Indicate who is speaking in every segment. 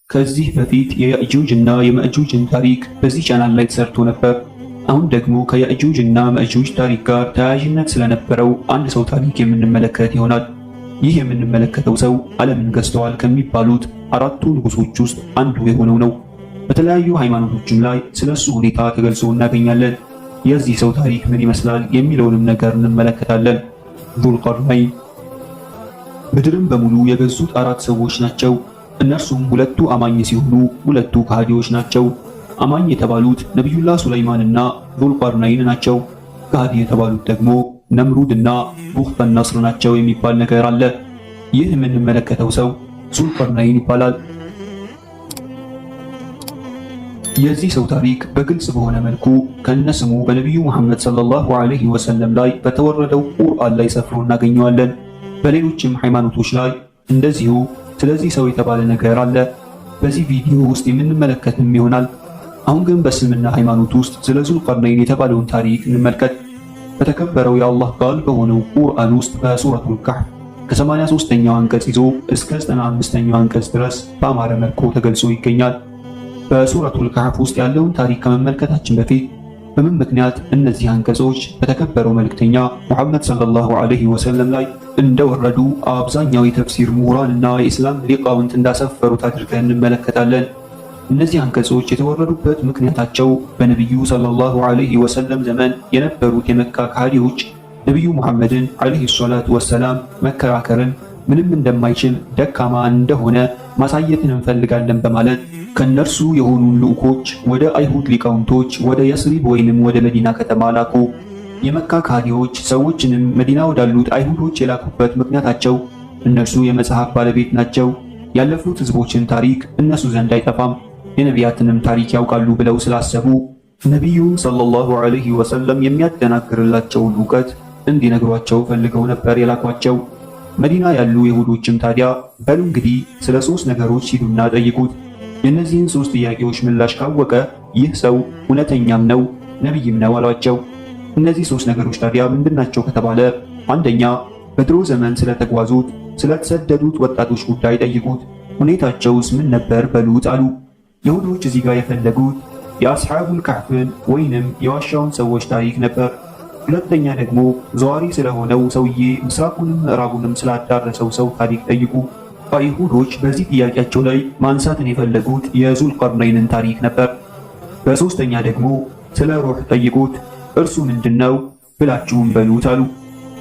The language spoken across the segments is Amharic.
Speaker 1: ከዚህ በፊት የያእጁጅ እና የመእጁጅን ታሪክ በዚህ ቻናል ላይ ተሰርቶ ነበር። አሁን ደግሞ ከያእጁጅ እና መእጁጅ ታሪክ ጋር ተያያዥነት ስለነበረው አንድ ሰው ታሪክ የምንመለከት ይሆናል። ይህ የምንመለከተው ሰው ዓለምን ገዝተዋል ከሚባሉት አራቱ ንጉሶች ውስጥ አንዱ የሆነው ነው። በተለያዩ ሃይማኖቶችም ላይ ስለሱ ሁኔታ ተገልጾ እናገኛለን። የዚህ ሰው ታሪክ ምን ይመስላል የሚለውንም ነገር እንመለከታለን። ዙልቀርነይን። ምድርን በሙሉ የገዙት አራት ሰዎች ናቸው። እነርሱም ሁለቱ አማኝ ሲሆኑ ሁለቱ ከሃዲዎች ናቸው። አማኝ የተባሉት ነቢዩላህ ሱለይማንና ዙልቀርነይን ናቸው። ከሃዲ የተባሉት ደግሞ ነምሩድና ቡኽተ ነስር ናቸው የሚባል ነገር አለ። ይህ የምንመለከተው ሰው ዙልቀርነይን ይባላል። የዚህ ሰው ታሪክ በግልጽ በሆነ መልኩ ከነስሙ በነቢዩ መሐመድ ሰለላሁ ዐለይሂ ወሰለም ላይ በተወረደው ቁርአን ላይ ሰፍሮ እናገኘዋለን። በሌሎችም ሃይማኖቶች ላይ እንደዚሁ ስለዚህ ሰው የተባለ ነገር አለ። በዚህ ቪዲዮ ውስጥ የምንመለከትም ይሆናል። አሁን ግን በእስልምና ሃይማኖት ውስጥ ስለ ዙልቀርነይን የተባለውን ታሪክ እንመልከት። በተከበረው የአላህ ቃል በሆነው ቁርአን ውስጥ በሱረቱል ካህፍ ከ83ኛው አንቀጽ ይዞ እስከ 95ኛው አንቀጽ ድረስ በአማረ መልኩ ተገልጾ ይገኛል። በሱረቱል ካህፍ ውስጥ ያለውን ታሪክ ከመመልከታችን በፊት በምን ምክንያት እነዚህ አንቀጾች በተከበረው መልእክተኛ ሙሐመድ ሰለላሁ ዐለይሂ ወሰለም ላይ እንደወረዱ አብዛኛው የተፍሲር ምሁራን እና የኢስላም ሊቃውንት እንዳሰፈሩት አድርገን እንመለከታለን። እነዚህ አንቀጾች የተወረዱበት ምክንያታቸው በነቢዩ ሰለላሁ ዐለይሂ ወሰለም ዘመን የነበሩት የመካ ከሃዲዎች ነቢዩ ሙሐመድን ዐለይሂ ሰላቱ ወሰላም መከራከርን ምንም እንደማይችል ደካማ እንደሆነ ማሳየትን እንፈልጋለን በማለት ከእነርሱ የሆኑ ልዑኮች ወደ አይሁድ ሊቃውንቶች ወደ የስሪብ ወይንም ወደ መዲና ከተማ ላኩ። የመካ ከሃዲዎች ሰዎችንም መዲና ወዳሉት አይሁዶች የላኩበት ምክንያታቸው እነርሱ የመጽሐፍ ባለቤት ናቸው፣ ያለፉት ሕዝቦችን ታሪክ እነሱ ዘንድ አይጠፋም፣ የነቢያትንም ታሪክ ያውቃሉ ብለው ስላሰቡ ነቢዩን ሰለላሁ ዐለይሂ ወሰለም የሚያደናግርላቸውን እውቀት እንዲነግሯቸው ፈልገው ነበር የላኳቸው። መዲና ያሉ ይሁዶችም ታዲያ በሉ እንግዲህ ስለ ሶስት ነገሮች ሂዱና ጠይቁት፣ የእነዚህን ሶስት ጥያቄዎች ምላሽ ካወቀ ይህ ሰው እውነተኛም ነው ነቢይም ነው አሏቸው። እነዚህ ሶስት ነገሮች ታዲያ ምንድናቸው ከተባለ፣ አንደኛ በድሮ ዘመን ስለተጓዙት ስለተሰደዱት ወጣቶች ጉዳይ ጠይቁት፣ ሁኔታቸውስ ምን ነበር በሉት አሉ። ይሁዶች እዚህ ጋር የፈለጉት የአስሓቡል ካህፍን ወይንም የዋሻውን ሰዎች ታሪክ ነበር። ሁለተኛ ደግሞ ዘዋሪ ስለሆነው ሰውዬ ምስራቁንም ምዕራቡንም ስላዳረሰው ሰው ታሪክ ጠይቁ። አይሁዶች በዚህ ጥያቄያቸው ላይ ማንሳትን የፈለጉት የዙልቀርነይንን ታሪክ ነበር። በሶስተኛ ደግሞ ስለ ሩህ ጠይቁት፣ እርሱ ምንድነው ብላችሁም በሉት አሉ።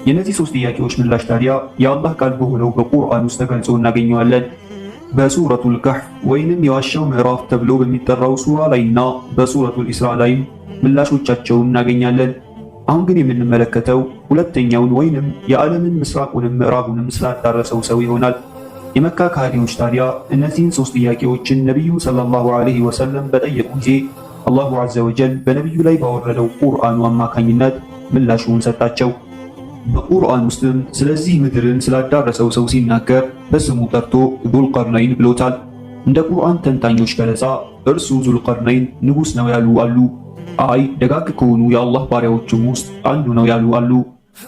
Speaker 1: የእነዚህ ሶስት ጥያቄዎች ምላሽ ታዲያ የአላህ ቃል በሆነው በቁርአን ውስጥ ተገልጾ እናገኘዋለን። በሱረቱል ካህፍ ወይንም የዋሻው ምዕራፍ ተብሎ በሚጠራው ሱራ ላይና በሱረቱል ኢስራ ላይም ምላሾቻቸውን እናገኛለን። አሁን ግን የምንመለከተው ሁለተኛውን ወይንም የዓለምን ምስራቁንም ምዕራቡንም ስላዳረሰው ሰው ይሆናል። የመካ ከሃዲዎች ታዲያ እነዚህን ሶስት ጥያቄዎችን ነቢዩ ሰለላሁ ዐለይሂ ወሰለም በጠየቁ ጊዜ አላሁ ዐዘ ወጀል በነቢዩ ላይ ባወረደው ቁርአኑ አማካኝነት ምላሹን ሰጣቸው። በቁርአን ውስጥም ስለዚህ ምድርን ስላዳረሰው ሰው ሲናገር በስሙ ጠርቶ ዙልቀርነይን ብሎታል። እንደ ቁርአን ተንታኞች ገለጻ እርሱ ዙልቀርነይን ንጉሥ ነው ያሉ አሉ። አይ ደጋግ ከሆኑ የአላህ ባሪያዎችም ውስጥ አንዱ ነው ያሉ አሉ።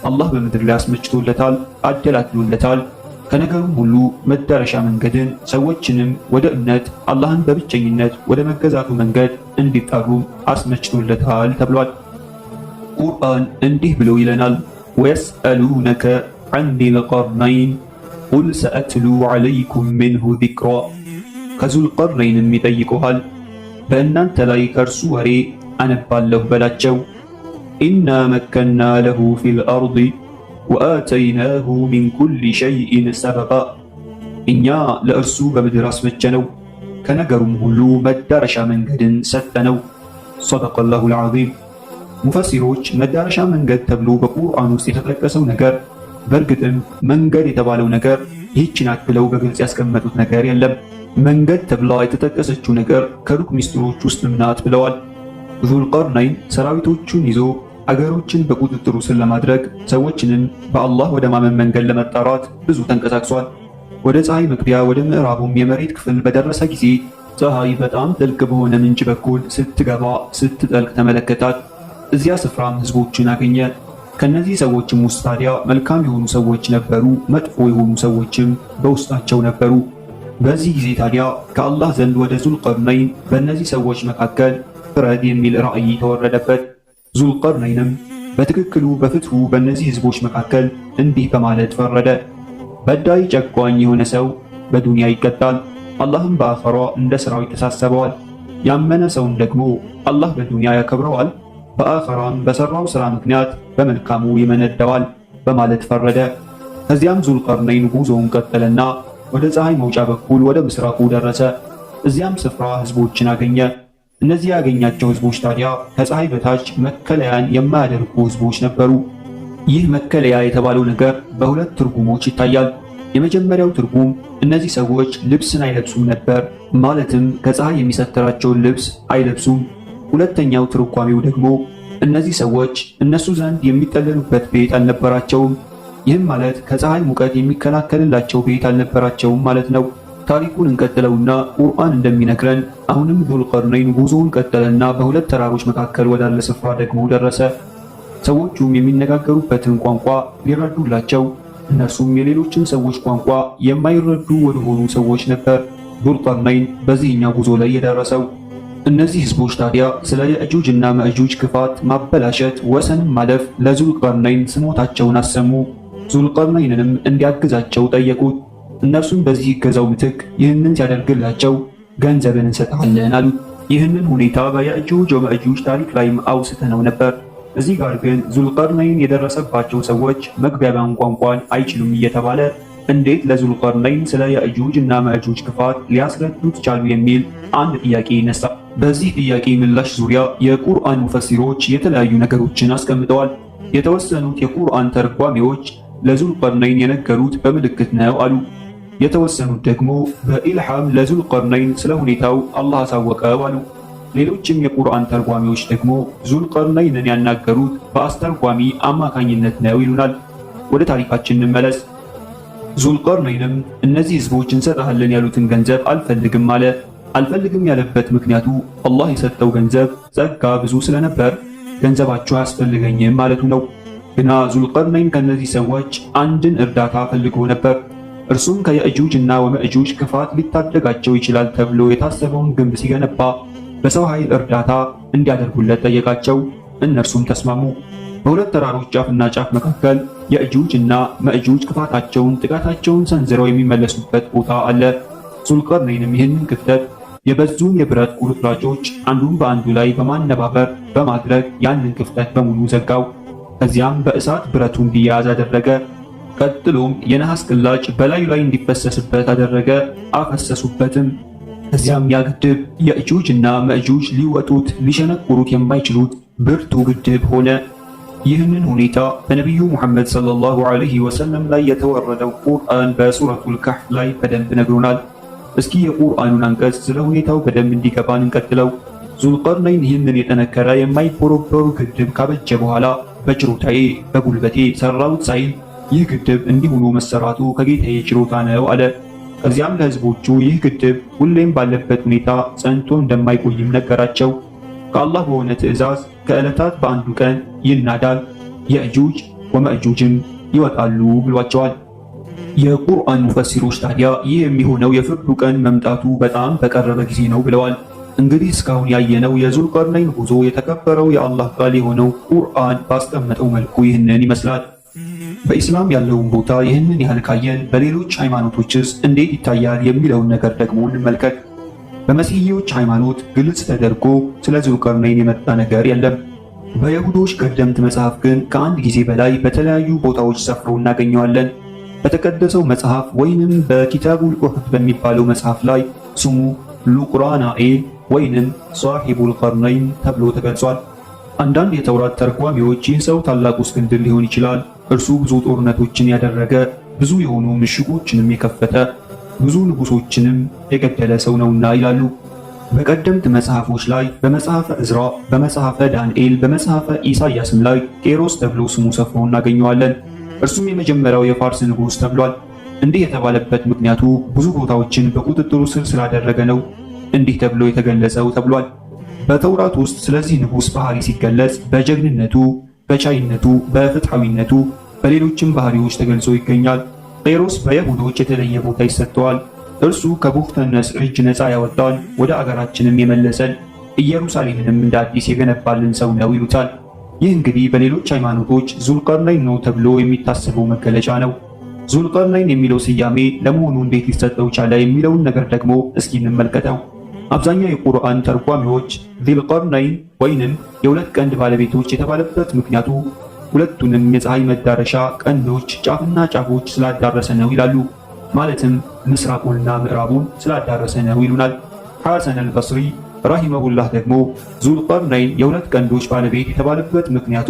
Speaker 1: አላህ በምድር ላይ አስመችቶለታል፣ አደላድሎለታል። ከነገሩም ሁሉ መዳረሻ መንገድን ሰዎችንም ወደ እምነት አላህን በብቸኝነት ወደ መገዛቱ መንገድ እንዲጠሩም አስመችቶለታል ተብሏል። ቁርአን እንዲህ ብሎ ይለናል፣ ويسألونك عن ذي القرنين قل سأتلو عليكم منه ذكرا። ከዙልቀርነይንም ይጠይቁሃል፣ በእናንተ ላይ ከእርሱ ወሬ አነባለሁ በላቸው። إنا مكنا له في الأرض وآتيناه من كل شيء سببا። እኛ ለእርሱ በምድር አስመቸነው ከነገሩም ሁሉ መዳረሻ መንገድን ሰጠነው። صدق الله العظيم። ሙፈሲሮች መዳረሻ መንገድ ተብሎ በቁርአን ውስጥ የተጠቀሰው ነገር በእርግጥም መንገድ የተባለው ነገር ይህች ናት ብለው በግልጽ ያስቀመጡት ነገር የለም። መንገድ ተብላ የተጠቀሰችው ነገር ከሩቅ ሚስጥሮች ውስጥም ናት ብለዋል። ዙልቀርነይን ሰራዊቶቹን ይዞ አገሮችን በቁጥጥሩ ስር ለማድረግ ሰዎችንም በአላህ ወደ ማመን መንገድ ለመጣራት ብዙ ተንቀሳቅሷል። ወደ ፀሐይ መግቢያ ወደ ምዕራቡም የመሬት ክፍል በደረሰ ጊዜ ፀሐይ በጣም ጥልቅ በሆነ ምንጭ በኩል ስትገባ ስትጠልቅ ተመለከታት። እዚያ ስፍራም ህዝቦችን አገኘ። ከነዚህ ሰዎችም ውስጥ ታዲያ መልካም የሆኑ ሰዎች ነበሩ፣ መጥፎ የሆኑ ሰዎችም በውስጣቸው ነበሩ። በዚህ ጊዜ ታዲያ ከአላህ ዘንድ ወደ ዙልቀርነይን በእነዚህ ሰዎች መካከል ፍረድ የሚል ራእይ ተወረደበት። ዙልቀርነይንም በትክክሉ በፍትሁ በእነዚህ ህዝቦች መካከል እንዲህ በማለት ፈረደ። በዳይ ጨቋኝ የሆነ ሰው በዱንያ ይቀጣል፣ አላህም በአኸራ እንደ ሥራው ይተሳሰበዋል። ያመነ ሰውን ደግሞ አላህ በዱንያ ያከብረዋል፣ በአኸራም በሠራው ሥራ ምክንያት በመልካሙ ይመነደዋል በማለት ፈረደ። ከዚያም ዙልቀርነይን ጉዞውን ቀጠለና ወደ ፀሐይ መውጫ በኩል ወደ ምስራቁ ደረሰ። እዚያም ስፍራ ህዝቦችን አገኘ። እነዚህ ያገኛቸው ህዝቦች ታዲያ ከፀሐይ በታች መከለያን የማያደርጉ ህዝቦች ነበሩ። ይህ መከለያ የተባለው ነገር በሁለት ትርጉሞች ይታያል። የመጀመሪያው ትርጉም እነዚህ ሰዎች ልብስን አይለብሱም ነበር፣ ማለትም ከፀሐይ የሚሰትራቸውን ልብስ አይለብሱም። ሁለተኛው ትርጓሜው ደግሞ እነዚህ ሰዎች እነሱ ዘንድ የሚጠለሉበት ቤት አልነበራቸውም። ይህም ማለት ከፀሐይ ሙቀት የሚከላከልላቸው ቤት አልነበራቸውም ማለት ነው። ታሪኩን እንቀጥለውና ቁርአን እንደሚነግረን አሁንም ዙልቀርነይን ጉዞውን ቀጠለና በሁለት ተራሮች መካከል ወዳለ ስፍራ ደግሞ ደረሰ። ሰዎቹም የሚነጋገሩበትን ቋንቋ ሊረዱላቸው እነርሱም የሌሎችን ሰዎች ቋንቋ የማይረዱ ወደሆኑ ሰዎች ነበር ዙልቀርነይን በዚህኛው ጉዞ ላይ የደረሰው። እነዚህ ህዝቦች ታዲያ ስለ የእጁጅ እና መእጁጅ ክፋት፣ ማበላሸት፣ ወሰንም ማለፍ ለዙልቀርነይን ስሞታቸውን አሰሙ። ዙልቀርነይንንም እንዲያግዛቸው ጠየቁት። እነርሱም በዚህ እገዛው ምትክ ይህንን ሲያደርግላቸው ገንዘብን እንሰጥሃለን አሉት። ይህንን ሁኔታ በየእጁጅ ወመእጁጅ ታሪክ ላይም አውስተነው ነበር። እዚህ ጋር ግን ዙልቀርነይን የደረሰባቸው ሰዎች መግባቢያን ቋንቋን አይችሉም እየተባለ እንዴት ለዙልቀርነይን ስለ የእጁጅ እና መእጁጅ ክፋት ሊያስረዱት ቻሉ የሚል አንድ ጥያቄ ይነሳል። በዚህ ጥያቄ ምላሽ ዙሪያ የቁርአን ሙፈሲሮች የተለያዩ ነገሮችን አስቀምጠዋል። የተወሰኑት የቁርአን ተርጓሚዎች ለዙልቀርነይን የነገሩት በምልክት ነው አሉ። የተወሰኑት ደግሞ በኢልሃም ለዙልቀርነይን ስለ ሁኔታው አላህ አሳወቀው አሉ። ሌሎችም የቁርአን ተርጓሚዎች ደግሞ ዙልቀርነይንን ያናገሩት በአስተርጓሚ አማካኝነት ነው ይሉናል። ወደ ታሪካችን እንመለስ። ዙልቀርነይንም እነዚህ ህዝቦች እንሰጥሃለን ያሉትን ገንዘብ አልፈልግም አለ። አልፈልግም ያለበት ምክንያቱ አላህ የሰጠው ገንዘብ ጸጋ ብዙ ስለነበር ገንዘባችሁ አያስፈልገኝም ማለቱ ነው። ግና ዙልቀርነይን ከነዚህ ሰዎች አንድን እርዳታ ፈልጎ ነበር። እርሱም ከየእጁጅ እና ወመእጁጅ ክፋት ሊታደጋቸው ይችላል ተብሎ የታሰበውን ግንብ ሲገነባ በሰው ኃይል እርዳታ እንዲያደርጉለት ጠየቃቸው። እነርሱም ተስማሙ። በሁለት ተራሮች ጫፍና ጫፍ መካከል የእጁጅ እና መእጁጅ ክፋታቸውን፣ ጥቃታቸውን ሰንዝረው የሚመለሱበት ቦታ አለ። ዙልቀርነይንም ይህንን ክፍተት የበዙን የብረት ቁርጥራጮች አንዱን በአንዱ ላይ በማነባበር በማድረግ ያንን ክፍተት በሙሉ ዘጋው። ከዚያም በእሳት ብረቱ እንዲያያዝ አደረገ። ቀጥሎም የነሐስ ቅላጭ በላዩ ላይ እንዲፈሰስበት አደረገ። አፈሰሱበትም። ከዚያም ያ ግድብ የእጁጅ እና መእጁጅ ሊወጡት ሊሸነቁሩት የማይችሉት ብርቱ ግድብ ሆነ። ይህንን ሁኔታ በነቢዩ ሙሐመድ ሰለላሁ ዐለይሂ ወሰለም ላይ የተወረደው ቁርአን በሱረቱል ካህፍ ላይ በደንብ ነግሮናል። እስኪ የቁርአኑን አንቀጽ ስለ ሁኔታው በደንብ እንዲገባን እንቀጥለው። ዙልቀርነይን ይህንን የጠነከረ የማይቦረበሩ ግድብ ካበጀ በኋላ በችሮታዬ በጉልበቴ ሰራሁት ሳይል ይህ ግድብ እንዲህ ሆኖ መሰራቱ ከጌታዬ ችሮታ ነው አለ። ከዚያም ለህዝቦቹ ይህ ግድብ ሁሌም ባለበት ሁኔታ ጸንቶ እንደማይቆይም ነገራቸው። ከአላህ በሆነ ትዕዛዝ ከዕለታት በአንዱ ቀን ይናዳል፣ የእጁጅ ወመእጁጅም ይወጣሉ ብሏቸዋል። የቁርአን ሙፈሲሮች ታዲያ ይህ የሚሆነው የፍርዱ ቀን መምጣቱ በጣም በቀረበ ጊዜ ነው ብለዋል። እንግዲህ እስካሁን ያየነው የዙልቀርነይን ጉዞ የተከበረው የአላህ ቃል የሆነው ቁርአን ባስቀመጠው መልኩ ይህንን ይመስላል። በኢስላም ያለውን ቦታ ይህንን ያህል ካየን በሌሎች ሃይማኖቶችስ እንዴት ይታያል የሚለውን ነገር ደግሞ እንመልከት። በመሲሂዎች ሃይማኖት ግልጽ ተደርጎ ስለ ዙልቀርነይን የመጣ ነገር የለም። በይሁዶች ቀደምት መጽሐፍ ግን ከአንድ ጊዜ በላይ በተለያዩ ቦታዎች ሰፍሮ እናገኘዋለን። በተቀደሰው መጽሐፍ ወይንም በኪታቡል ኡሁድ በሚባለው መጽሐፍ ላይ ስሙ ሉቅራናኤል ወይንም ሳሒቡል ቀርነይን ተብሎ ተገልጿል። አንዳንድ የተውራት ተርጓሚዎች ይህ ሰው ታላቁ እስክንድር ሊሆን ይችላል፣ እርሱ ብዙ ጦርነቶችን ያደረገ፣ ብዙ የሆኑ ምሽጎችንም የከፈተ፣ ብዙ ንጉሶችንም የገደለ ሰው ነውና ይላሉ። በቀደምት መጽሐፎች ላይ በመጽሐፈ ዕዝራ፣ በመጽሐፈ ዳንኤል፣ በመጽሐፈ ኢሳይያስም ላይ ቄሮስ ተብሎ ስሙ ሰፍሮ እናገኘዋለን። እርሱም የመጀመሪያው የፋርስ ንጉሥ ተብሏል። እንዲህ የተባለበት ምክንያቱ ብዙ ቦታዎችን በቁጥጥሩ ስር ስላደረገ ነው እንዲህ ተብሎ የተገለጸው ተብሏል። በተውራት ውስጥ ስለዚህ ንጉሥ ባህሪ ሲገለጽ በጀግንነቱ፣ በቻይነቱ፣ በፍትሐዊነቱ፣ በሌሎችም ባህሪዎች ተገልጾ ይገኛል። ቄሮስ በይሁዶች የተለየ ቦታ ይሰጠዋል። እርሱ ከቡኽተነስር እጅ ነፃ ያወጣን፣ ወደ አገራችንም የመለሰን፣ ኢየሩሳሌምንም እንደ አዲስ የገነባልን ሰው ነው ይሉታል። ይህ እንግዲህ በሌሎች ሃይማኖቶች ዙልቀርነይን ነው ተብሎ የሚታሰበው መገለጫ ነው። ዙልቀርነይን የሚለው ስያሜ ለመሆኑ እንዴት ሊሰጠው ቻለ የሚለውን ነገር ደግሞ እስኪ እንመልከተው። አብዛኛው የቁርአን ተርጓሚዎች ዚልቀርነይን ወይንም የሁለት ቀንድ ባለቤቶች የተባለበት ምክንያቱ ሁለቱንም የፀሐይ መዳረሻ ቀንዶች ጫፍና ጫፎች ስላዳረሰ ነው ይላሉ። ማለትም ምስራቁንና ምዕራቡን ስላዳረሰ ነው ይሉናል። ሐሰን አልበስሪ ረሂመሁላህ ደግሞ ዙልቀርነይን የሁለት ቀንዶች ባለቤት የተባለበት ምክንያቱ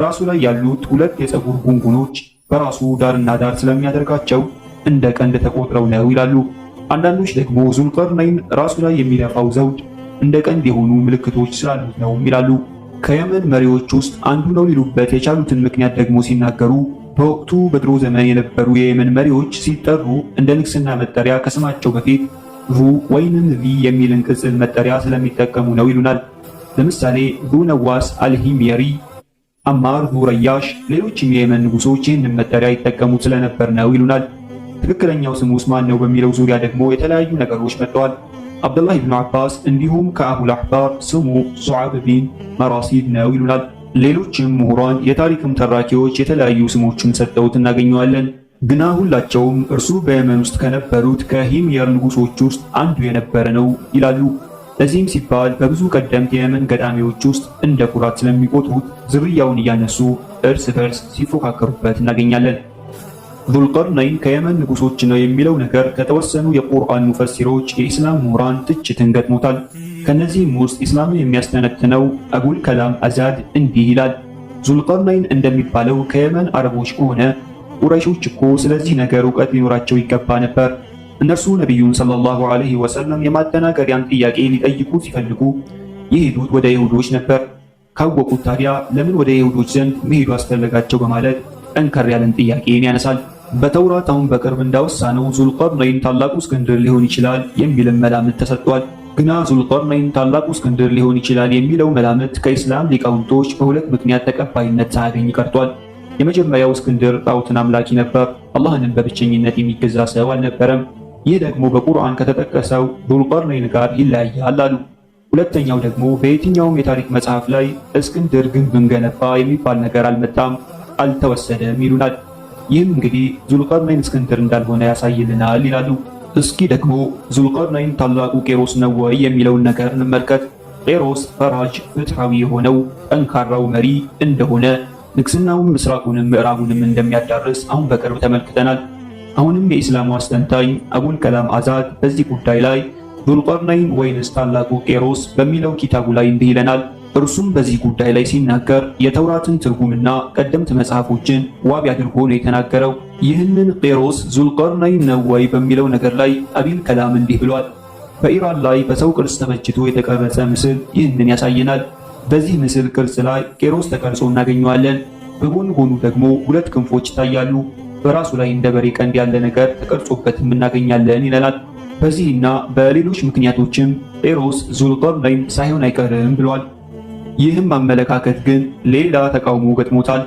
Speaker 1: ራሱ ላይ ያሉት ሁለት የፀጉር ጉንጉኖች በራሱ ዳርና ዳር ስለሚያደርጋቸው እንደ ቀንድ ተቆጥረው ነው ይላሉ። አንዳንዶች ደግሞ ዙልቀርነይን ራሱ ላይ የሚደፋው ዘውድ እንደ ቀንድ የሆኑ ምልክቶች ስላሉት ነው ይላሉ። ከየመን መሪዎች ውስጥ አንዱ ነው ሊሉበት የቻሉትን ምክንያት ደግሞ ሲናገሩ በወቅቱ በድሮ ዘመን የነበሩ የየመን መሪዎች ሲጠሩ እንደ ንግስና መጠሪያ ከስማቸው በፊት ዙ ወይንም ዚ የሚልን ቅጽል መጠሪያ ስለሚጠቀሙ ነው ይሉናል። ለምሳሌ ዙ ነዋስ አልሂምየሪ፣ አማር ዙ ረያሽ፣ ሌሎችም የየመን ንጉሶች ይህንን መጠሪያ ይጠቀሙት ስለነበር ነው ይሉናል። ትክክለኛው ስሙስ ማን ነው በሚለው ዙሪያ ደግሞ የተለያዩ ነገሮች መጥተዋል። አብዱላህ ኢብኑ አባስ እንዲሁም ከአቡል አሕባር ስሙ ሱዓብ ቢን መራሲድ ነው ይሉናል። ሌሎችም ምሁራን የታሪክም ተራኪዎች የተለያዩ ስሞችን ሰጥተውት እናገኘዋለን። ግና ሁላቸውም እርሱ በየመን ውስጥ ከነበሩት ከሂምየር ንጉሶች ውስጥ አንዱ የነበረ ነው ይላሉ። ለዚህም ሲባል በብዙ ቀደምት የየመን ገጣሚዎች ውስጥ እንደ ኩራት ስለሚቆጥሩት ዝርያውን እያነሱ እርስ በርስ ሲፎካከሩበት እናገኛለን። ዙልቀርነይን ከየመን ንጉሶች ነው የሚለው ነገር ከተወሰኑ የቁርአን ሙፈሲሮች የኢስላም ምሁራን ትችትን ገጥሞታል። ከነዚህም ውስጥ ኢስላምን የሚያስተነትነው አቡል ከላም አዛድ እንዲህ ይላል። ዙልቀርነይን እንደሚባለው ከየመን አረቦች ከሆነ ቁረይሾች እኮ ስለዚህ ነገር እውቀት ሊኖራቸው ይገባ ነበር። እነርሱ ነቢዩን ሰለላሁ ዐለይሂ ወሰለም የማደናገሪያን ጥያቄ ሊጠይቁ ሲፈልጉ የሄዱት ወደ ይሁዶች ነበር። ካወቁት ታዲያ ለምን ወደ ይሁዶች ዘንድ መሄዱ አስፈለጋቸው? በማለት ጠንከር ያለን ጥያቄን ያነሳል። በተውራት አሁን በቅርብ እንዳወሳነው ዙልቀርነይን ታላቁ እስክንድር ሊሆን ይችላል የሚልም መላምት ተሰጥቷል። ግና ዙልቀርነይን ታላቁ እስክንድር ሊሆን ይችላል የሚለው መላምት ከኢስላም ሊቃውንቶች በሁለት ምክንያት ተቀባይነት ሳያገኝ ቀርቷል። የመጀመሪያው እስክንድር ጣዖትን አምላኪ ነበር፣ አላህንም በብቸኝነት የሚገዛ ሰው አልነበረም። ይህ ደግሞ በቁርአን ከተጠቀሰው ዙልቀርነይን ጋር ይለያያል አሉ። ሁለተኛው ደግሞ በየትኛውም የታሪክ መጽሐፍ ላይ እስክንድር ግንብን ገነባ የሚባል ነገር አልመጣም፣ አልተወሰደም ይሉናል። ይህም እንግዲህ ዙልቀርነይን እስክንድር እንዳልሆነ ያሳይልናል ይላሉ። እስኪ ደግሞ ዙልቀርነይን ታላቁ ቄሮስ ነው ወይ የሚለውን ነገር እንመልከት። ቄሮስ ፈራጅ፣ ፍትሐዊ የሆነው ጠንካራው መሪ እንደሆነ ንግስናውን ምስራቁንም ምዕራቡንም እንደሚያዳርስ አሁን በቅርብ ተመልክተናል። አሁንም የኢስላሙ አስተንታኝ አቡል ከላም አዛድ በዚህ ጉዳይ ላይ ዙልቀርነይን ወይንስ ታላቁ ቄሮስ በሚለው ኪታቡ ላይ እንዲህ ይለናል። እርሱም በዚህ ጉዳይ ላይ ሲናገር የተውራትን ትርጉምና ቀደምት መጽሐፎችን ዋቢ አድርጎ ነው የተናገረው። ይህንን ቄሮስ ዙልቀርነይን ነው ወይ በሚለው ነገር ላይ አቢል ከላም እንዲህ ብሏል። በኢራን ላይ በሰው ቅርጽ ተበጅቶ የተቀረጸ ምስል ይህንን ያሳየናል። በዚህ ምስል ቅርጽ ላይ ቄሮስ ተቀርጾ እናገኘዋለን። በጎን ጎኑ ደግሞ ሁለት ክንፎች ይታያሉ። በራሱ ላይ እንደ በሬ ቀንድ ያለ ነገር ተቀርጾበትም እናገኛለን ይለናል። በዚህና በሌሎች ምክንያቶችም ቄሮስ ዙልቀርነይን ሳይሆን አይቀርም ብሏል። ይህም አመለካከት ግን ሌላ ተቃውሞ ገጥሞታል።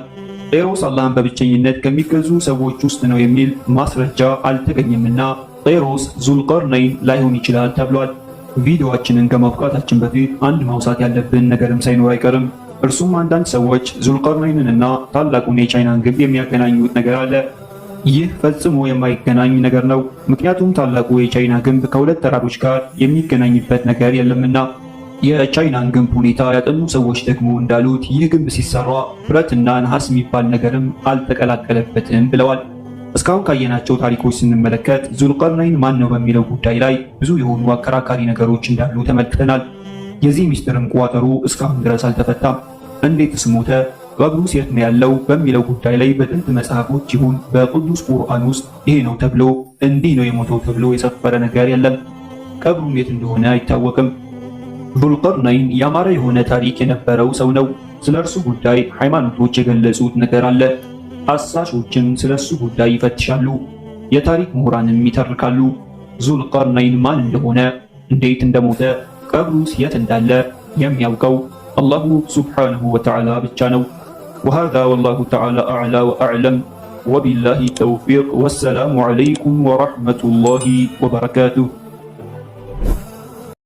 Speaker 1: ቄሮስ አላህን በብቸኝነት ከሚገዙ ሰዎች ውስጥ ነው የሚል ማስረጃ አልተገኘምና ቄሮስ ዙልቀርነይን ላይሆን ይችላል ተብሏል። ቪዲዮአችንን ከማብቃታችን በፊት አንድ ማውሳት ያለብን ነገርም ሳይኖር አይቀርም። እርሱም አንዳንድ ሰዎች ዙልቀርነይንንና ታላቁን የቻይናን ግንብ የሚያገናኙት ነገር አለ። ይህ ፈጽሞ የማይገናኝ ነገር ነው። ምክንያቱም ታላቁ የቻይና ግንብ ከሁለት ተራሮች ጋር የሚገናኝበት ነገር የለምና። የቻይናን ግንብ ሁኔታ ያጠኑ ሰዎች ደግሞ እንዳሉት ይህ ግንብ ሲሰራ ብረትና ነሐስ የሚባል ነገርም አልተቀላቀለበትም ብለዋል። እስካሁን ካየናቸው ታሪኮች ስንመለከት ዙልቀርነይን ማን ነው በሚለው ጉዳይ ላይ ብዙ የሆኑ አከራካሪ ነገሮች እንዳሉ ተመልክተናል። የዚህ ሚስጥርም ቋጠሮ እስካሁን ድረስ አልተፈታም። እንዴትስ ሞተ? ቀብሩስ የት ነው ያለው? በሚለው ጉዳይ ላይ በጥንት መጽሐፎች ይሁን በቅዱስ ቁርአን ውስጥ ይሄ ነው ተብሎ እንዲህ ነው የሞተው ተብሎ የሰፈረ ነገር የለም። ቀብሩም የት እንደሆነ አይታወቅም። ዙልቀርነይን ያማረ የሆነ ታሪክ የነበረው ሰው ነው። ስለ እርሱ ጉዳይ ሃይማኖቶች የገለጹት ነገር አለ። አሳሾችም ስለ እሱ ጉዳይ ይፈትሻሉ፣ የታሪክ ምሁራንም ይተርካሉ። ዙልቀርነይን ማን እንደሆነ፣ እንዴት እንደሞተ፣ ቀብሩስ የት እንዳለ የሚያውቀው አላሁ ሱብሓነሁ ወተዓላ ብቻ ነው። ወሃዛ ወላሁ ተዓላ አዕላ ወአዕለም። وبالله التوفيق، والسلام عليكم ورحمة الله وبركاته.